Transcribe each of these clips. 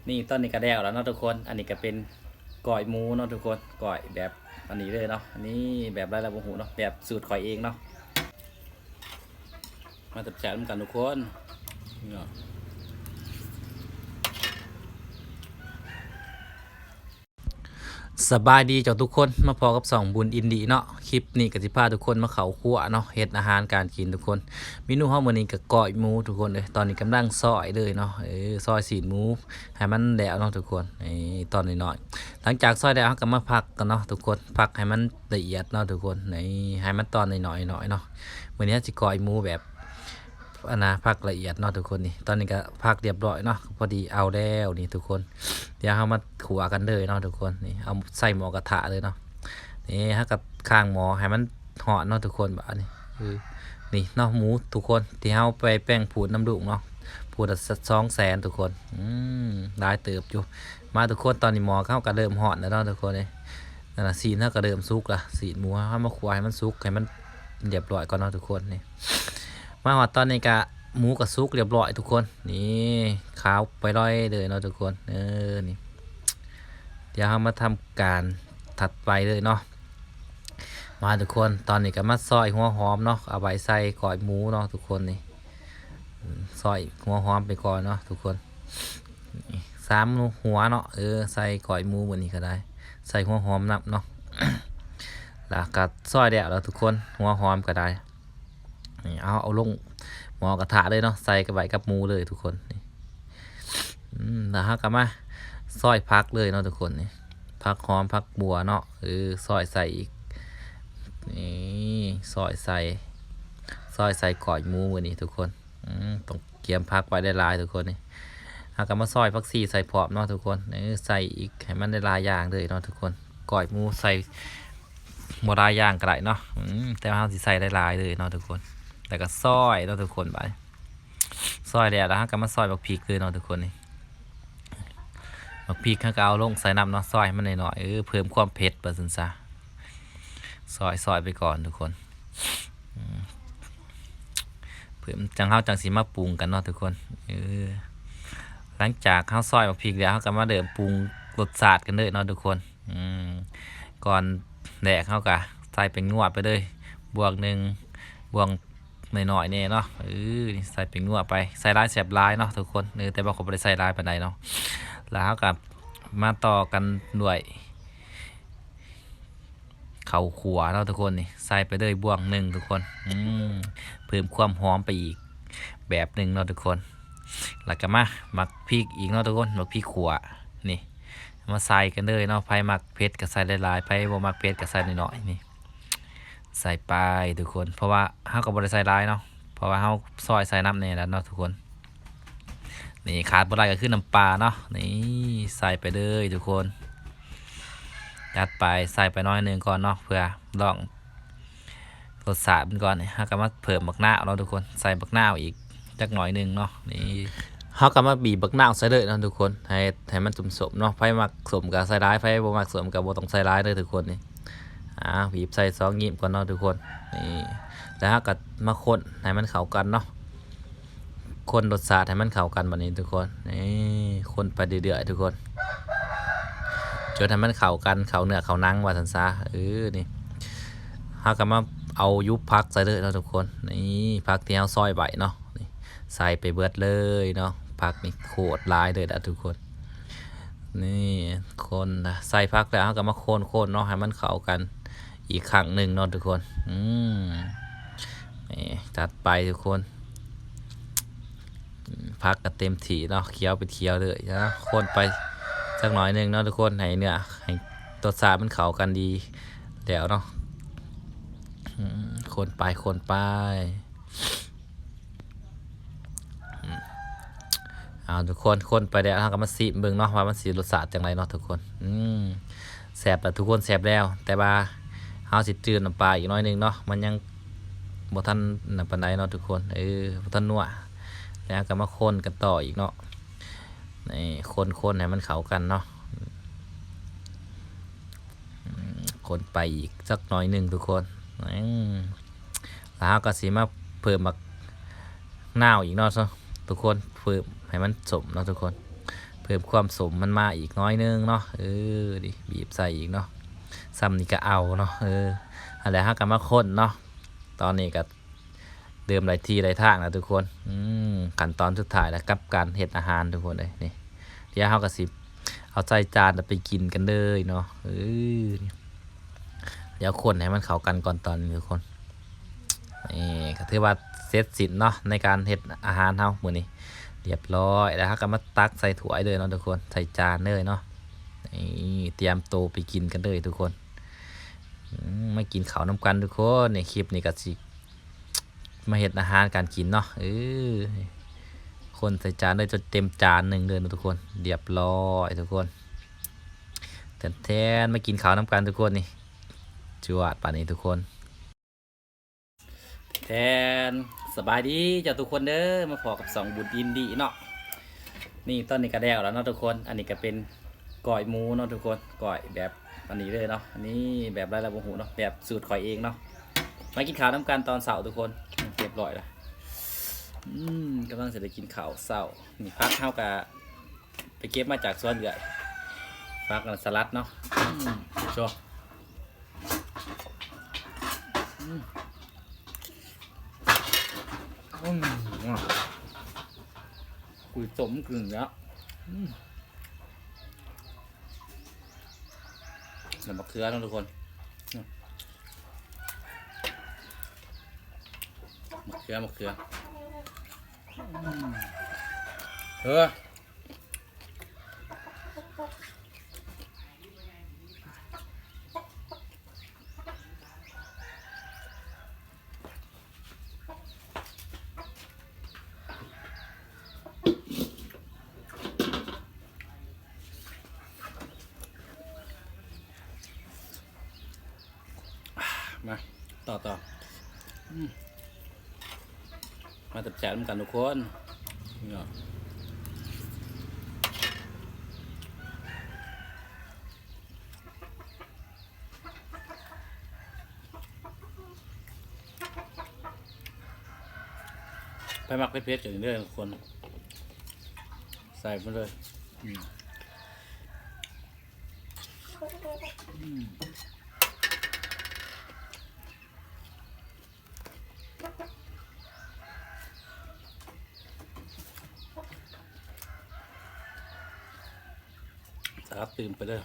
ນີ້ຕອນນີ້ກໍແລ້ວແລ້ວເນາະທຸກຄົນ. ອັນນີ້ກໍເປັນກ້ອຍໝູເນາະທຸກຄົນ, ກ້ອຍແບບອັນນີ້ເລີຍເນາະ. ນີ້ແບບໃດລະບໍ່ຮູ້ເນາະ, ແບບສູດຂ້ອຍເອງເນາະ. ມາແຊບໆນຳກັນທຸກຄົນ. ນີ້ເນາະ. ສະບາຍດີເຈົ້າທຸກຄົນ, ມາພໍ້ກັບຊ່ອງບຸນອິນດີເນາະ. ຄລິບນີ້ກໍຊິພາທຸກຄົນມາເຂົ້າຄົວເນາະ, ເຮັດອາຫານການກິນທຸກຄົນ. ເມນູເຮົາມື້ນີ້ກໍກ້ອຍໝູທຸກຄົນເອີຍ. ຕອນນີ້ກຳລັງຊອຍເລີຍເນາະ, ເອີ ຊອຍຊີ້ນໝູໃຫ້ມັນແລ້ວເນາະທຸກຄົນ. ນີ້ຕອນນ້ອຍໆ. ຫຼັງຈາກຊອຍແລ້ວ ເຮົາກໍມາພັກກັນເນາະທຸກຄົນ, ພັກໃຫ້ມັນລະອຽດເນາະທຸກຄົນ. ນີ້ໃຫ້ມັນຕອນນ້ອຍໆເນາະ. ມື້ນີ້ເຮົາຊິກ້ອຍໝູແບບ ອັນນະ ພັກລະອຽດເນາະທຸກຄົນ. ນີ້ຕອນນີ້ກໍພັກຮຽບຮ້ອຍເນາະ, ພໍດີເອົາແລ້ວນີ້ທຸກຄົນ. ດຽວເຮົາມາຂົ້ວກັນເລີຍເນາະທຸກຄົນ. ນີ້ເອົາໃສ່ໝໍ້ກະທະເລີຍເນາະ. ນີ້ເຮົາກໍຄ້າງໝໍ້ໃຫ້ມັນຮ້ອນເນາະທຸກຄົນ. ບາດນີ້ ນີ້ເນາະ ໝູທຸກຄົນ ທີ່ເຮົາໄປແປງພູດນຳລຸງເນາະ, ພູດລະສອງແສນທຸກຄົນ. ອືມ ຫຼາຍເຕີບຢູ່. ມາທຸກຄົນ, ຕອນນີ້ໝໍ້ເຮົາກໍເລີ່ມຮ້ອນແລ້ວເນາະທຸກຄົນເອີຍ. ນັ້ນນະ ຊີ້ນເຮົາກໍເລີ່ມສຸກລະ, ຊີ້ນໝູເຮົາມາຂົ້ວໃຫ້ມັນສຸກ ໃຫ້ມັນຮຽບຮ້ອຍກ່ອນເນາະທຸກຄົນ. ນີ້ມາຮອດຕອນນີ້ກະໝູກະສຸກຮຽບຮ້ອຍທຸກຄົນ. ນີ້ຂາວໄປລອຍເລີຍເນາະທຸກຄົນ. ເອີ ນີ້ ດຽວເຮົາມາທຳການຖັດໄປເລີຍເນາະ. ມາທຸກຄົນ, ຕອນນີ້ກະມາຊອຍຫົວຫອມເນາະ, ເອົາໄວ້ໃສ່ກ້ອຍໝູເນາະທຸກຄົນ. ນີ້ ຊອຍຫົວຫອມໄປກ່ອນເນາະທຸກຄົນ. ນີ້ ສາມຫົວເນາະ, ເອີ ໃສ່ກ້ອຍໝູມື້ນີ້ກໍໄດ້, ໃສ່ຫົວຫອມນຳເນາະ. ລະກະຊອຍແລ້ວລະທຸກຄົນ, ຫົວຫອມກໍໄດ້. ນີ້ ເອົາ ເອົາລົງໝໍ້ກະທະເລີຍເນາະ, ໃສ່ກັບ ໄວ້ກັບໝູເລີຍທຸກຄົນ. ນີ້ ອືມ ລະເຮົາກໍມາຊອຍຜັກເລີຍເນາະທຸກຄົນ. ນີ້ ຜັກຫອມ ຜັກບົ່ວເນາະ, ເອີ ຊອຍໃສ່ອີກ. ນີ້ ຊອຍໃສ່ ຊອຍໃສ່ກ້ອຍໝູມື້ນີ້ທຸກຄົນ. ອືມ ຕ້ອງກຽມຜັກໄວ້ຫຼາຍໆທຸກຄົນ. ນີ້ ເຮົາກໍມາຊອຍຜັກຊີໃສ່ພ້ອມເນາະທຸກຄົນ. ເອີ ໃສ່ອີກໃຫ້ມັນຫຼາຍໆຢ່າງເລີຍເນາະທຸກຄົນ. ກ້ອຍໝູໃສ່ບໍ່ຫຼາຍຢ່າງກໍໄດ້ເນາະ, ອືມ ແຕ່ວ່າເຮົາຊິໃສ່ຫຼາຍໆເລີຍເນາະທຸກຄົນ. ແລ້ວກໍຊອຍເນາະທຸກຄົນ. ບາດນີ້ຊອຍແລ້ວ ແລ້ວເຮົາກໍມາຊອຍບັກພິກເລີຍເນາະທຸກຄົນ. ນີ້ ບັກພິກເຮົາກໍເອົາລົງໃສ່ນຳເນາະ, ຊອຍໃຫ້ມັນໜ້ອຍໆ ເອີ ເພີ່ມຄວາມເຜັດວ່າຊັ້ນຊະ. ຊອຍ ຊອຍໄປກ່ອນທຸກຄົນ. ອືມ ເພີ່ມ ຈັ່ງເຮົາຈັ່ງຊິມາປຸງກັນເນາະທຸກຄົນ. ເອີ ຫຼັງຈາກເຮົາຊອຍບັກພິກແລ້ວ ເຮົາກໍມາເລີ່ມປຸງລົດຊາດກັນເລີຍເນາະທຸກຄົນ. ອືມ ກ່ອນແລກເຮົາກໍໃສ່ແປ້ງນົວໄປເລີຍ ບ່ວງໜຶ່ງ ບ່ວງ ໜ້ອຍໆແດ່ເນາະ. ເອີ ນີ້ໃສ່ແປ້ງນົວໄປ, ໃສ່ຫຼາຍແຊບຫຼາຍເນາະທຸກຄົນ. ເອີ ແຕ່ວ່າຂ້ອຍບໍ່ໄດ້ໃສ່ຫຼາຍປານໃດເນາະ. ແລ້ວເຮົາກໍມາຕໍ່ກັນດ້ວຍເຂົ້າຂົ້ວເນາະທຸກຄົນ. ນີ້ໃສ່ໄປເລີຍບ່ວງໜຶ່ງທຸກຄົນ. ອືມ ເພີ່ມຄວາມຫອມໄປອີກແບບໜຶ່ງເນາະທຸກຄົນ. ແລ້ວກໍມາໝາກພິກອີກເນາະທຸກຄົນ, ໝາກພິກຂົ້ວ. ນີ້ ມາໃສ່ກັນເລີຍເນາະ, ໃຜມັກເຜັດກໍໃສ່ຫຼາຍໆ, ໃຜບໍ່ມັກເຜັດກໍໃສ່ໜ້ອຍໆ. ນີ້ ໃສ່ໄປທຸກຄົນ, ເພາະວ່າເຮົາກໍບໍ່ໄດ້ໃສ່ຫຼາຍເນາະ, ເພາະວ່າເຮົາຊອຍໃສ່ນຳແດ່ແລ້ວເນາະທຸກຄົນ. ນີ້ຂາດບໍ່ໄດ້ກໍຄືນ້ຳປາເນາະ. ນີ້ໃສ່ໄປເລີຍທຸກຄົນ, ຈັດໄປ, ໃສ່ໄປໜ້ອຍໜຶ່ງກ່ອນເນາະ ເພື່ອລອງລົດຊາດມັນກ່ອນ. ນີ້ເຮົາກໍມາເພີ່ມບັກນາວເນາະທຸກຄົນ, ໃສ່ບັກນາວອີກ ຈັກໜ້ອຍໜຶ່ງເນາະ. ນີ້ເຮົາກໍມາບີບບັກນາວໃສ່ເລີຍເນາະທຸກຄົນ, ໃຫ້ ໃຫ້ມັນສົ້ມໆເນາະ. ໃຜມັກສົ້ມກໍໃສ່ຫຼາຍ, ໃຜບໍ່ມັກສົ້ມກໍບໍ່ຕ້ອງໃສ່ຫຼາຍເດີທຸກຄົນ. ນີ້ ອ່າ ບີບໃສ່ສອງຍິ້ມກ່ອນເນາະທຸກຄົນ. ນີ້ ແລ້ວເຮົາກໍມາຄົນໃຫ້ມັນເຂົ້າກັນເນາະ, ຄົນລົດຊາດໃຫ້ມັນເຂົ້າກັນບັດນີ້ທຸກຄົນ. ນີ້ ຄົນໄປເລື້ອຍໆທຸກຄົນ ຈົນໃຫ້ມັນເຂົ້າກັນ, ເຂົ້າເນື້ອເຂົ້າໜັງວ່າຊັ້ນຊະ. ເອີ ນີ້ ເຮົາກໍມາເອົາຫຍິບຜັກໃສ່ເລີຍເນາະທຸກຄົນ. ນີ້ ຜັກທີ່ເຮົາຊອຍໄວ້ເນາະ, ນີ້ ໃສ່ໄປເບິດເລີຍເນາະ. ຜັກນີ້ໂຄດຫຼາຍເລີຍລະທຸກຄົນ. ນີ້ ຄົນນະ, ໃສ່ຜັກແລ້ວເຮົາກໍມາຄົນໆເນາະ ໃຫ້ມັນເຂົ້າກັນອີກຄັ້ງໜຶ່ງເນາະທຸກຄົນ. ອືມ ນີ້ ຈັດໄປທຸກຄົນ. ອືມ ຜັກກໍເຕັມທີ່ເນາະ, ຂຽວເປັນຂຽວເລີຍນະ. ຄົນໄປຈັກໜ້ອຍໜຶ່ງເນາະທຸກຄົນ, ໃຫ້ເນື້ອ ໃຫ້ລົດຊາດມັນເຂົ້າກັນດີແລ້ວເນາະ. ອືມ ຄົນໄປ ຄົນໄປ. ອືມ ເອົາ ທຸກຄົນ ຄົນໄປແລ້ວ ເຮົາກໍມາຊີມເບິ່ງເນາະ ວ່າມັນຊິລົດຊາດຈັ່ງໃດເນາະທຸກຄົນ. ອືມ ແຊບລະທຸກຄົນ ແຊບແລ້ວ, ແຕ່ວ່າເຮົາຊິຕື່ມນ້ຳປາອີກໜ້ອຍໜຶ່ງເນາະ, ມັນຍັງບໍ່ທັນນັ້ນປານໃດເນາະທຸກຄົນ. ເອີ ບໍ່ທັນນົວ, ແລ້ວເຮົາກໍມາຄົນກັນຕໍ່ອີກເນາະ. ນີ້ ຄົນໆໃຫ້ມັນເຂົ້າກັນເນາະ. ອືມ ຄົນໄປອີກຈັກໜ້ອຍໜຶ່ງທຸກຄົນ. ອືມ ແລ້ວເຮົາກໍຊິມາເພີ່ມໝາກນາວອີກເນາະທຸກຄົນ, ເພີ່ມໃຫ້ມັນສົ້ມເນາະທຸກຄົນ. ພີ່ມຄວາມສົມມັນມາອີກໜ້ອຍໜຶ່ງເນາະ. ເອີ ນີ້ ບີບໃສ່ອີກເນາະ. ສ່ຳນີ້ກໍເອົາເນາະ. ເອີ ຫັ້ນແຫຼະ ເຮົາກໍມາຄົນເນາະ. ຕອນນີ້ກໍເລີ່ມໄດ້ທີ່ໄດ້ທາງແລ້ວທຸກຄົນ. ອືມ ຂັ້ນຕອນສຸດທ້າຍແລ້ວກັບການເຮັດອາຫານທຸກຄົນເອີຍ. ນີ້ ດຽວເຮົາກໍຊິເອົາໃສ່ຈານແລ້ວໄປກິນກັນເລີຍເນາະ. ເອີ ນີ້ ດຽວຄົນໃຫ້ມັນເຂົ້າກັນກ່ອນຕອນນີ້ທຸກຄົນ. ນີ້ກໍຖືວ່າເສັດສິ້ນເນາະ ໃນການເຮັດອາຫານເຮົາມື້ນີ້ ລຽບຮ້ອຍແລ້ວ. ເຮົາກໍມາຕັກໃສ່ຖ້ວຍເລີຍເນາະທຸກຄົນ ໃສ່ຈານເລີຍເນາະ. ນີ້ ຕຽມໂຕໄປກິນກັນເລີຍທຸກຄົນ. ອືມ ມາກິນເຂົ້ານຳກັນທຸກຄົນ. ນີ້ ຄລິບນີ້ກໍຊິມາເຮັດອາຫານການກິນເນາະ. ເອີ ຄົນໃສ່ຈານເລີຍ ຈົນເຕັມຈານໜຶ່ງເລີຍເນາະທຸກຄົນ. ລຽບຮ້ອຍທຸກຄົນ. ແທນໆ ມາກິນເຂົ້ານຳກັນທຸກຄົນ. ນີ້ ຈວດບາດນີ້ທຸກຄົນ. ແທນ ສະບາຍດີເຈົ້າທຸກຄົນເດີ ມາພໍ້ກັບຊ່ອງບຸນອິນດີເນາະ. ນີ້ ຕອນນີ້ກໍແລ້ວແລ້ວເນາະທຸກຄົນ. ອັນນີ້ກໍເປັນກ້ອຍໝູເນາະທຸກຄົນ ກ້ອຍແບບອັນນີ້ເລີຍເນາະ. ນີ້ແບບໃດລະບໍ່ຮູ້ເນາະ ແບບສູດຂ້ອຍເອງເນາະ. ມາກິນຂ້າວນຳກັນຕອນເຊົ້າທຸກຄົນ. ອືມ ລຽບຮ້ອຍແລ້ວ. ອືມ ກຳລັງຊິໄດ້ກິນຂ້າວເຊົ້າ. ນີ້ ຜັກເຮົາກໍໄປເກັບມາຈາກສວນເອື້ອຍ ຜັກສະຫຼັດເນາະ. ອືມ ໂຊ ອືມ ອືມ ກຸຍຕົ້ມກຶ່ງແລ້ວ. ອືມ ແລ້ວໝາກເຂືອເນາະທຸກຄົນ. ອືມ ໝາກເຂືອ ໝາກເຂືອ. ອືມ ເອີ ມາ ຕໍ່ ຕໍ່. ອືມ ມາແຊບໆນຳກັນທຸກຄົນ. ເນາະ ໃຜມັກເຜັດໆ ກໍນີ້ເດີທຸກຄົນ ໃສ່ມາເລີຍ. ອືມ ອືມ ສະຫຼັດຕື່ມໄປເລີຍ.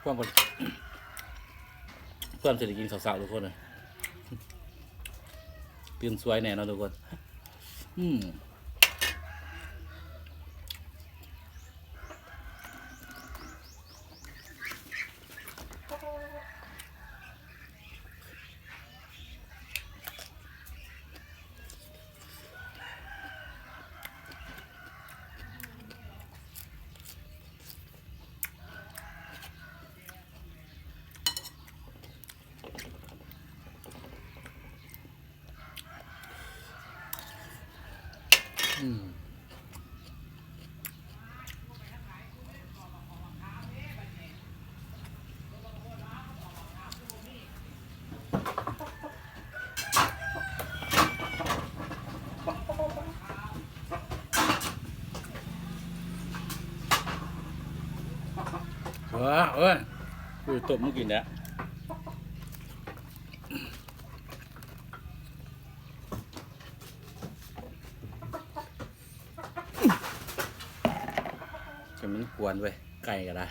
ຄວາມ ຄວາມຊິໄດ້ກິນເຂົ້າເຊົ້າທຸກຄົນເອີຍ. ຕື່ນສວຍແນ່ເນາະທຸກຄົນ. ອືມ ອືມ ເອີ ເອີຍ ກູຕົ້ມມາກິນແລ້ວ. ແຕ່ມັນກວນເວີຍ ໄກ່ກໍໄດ້.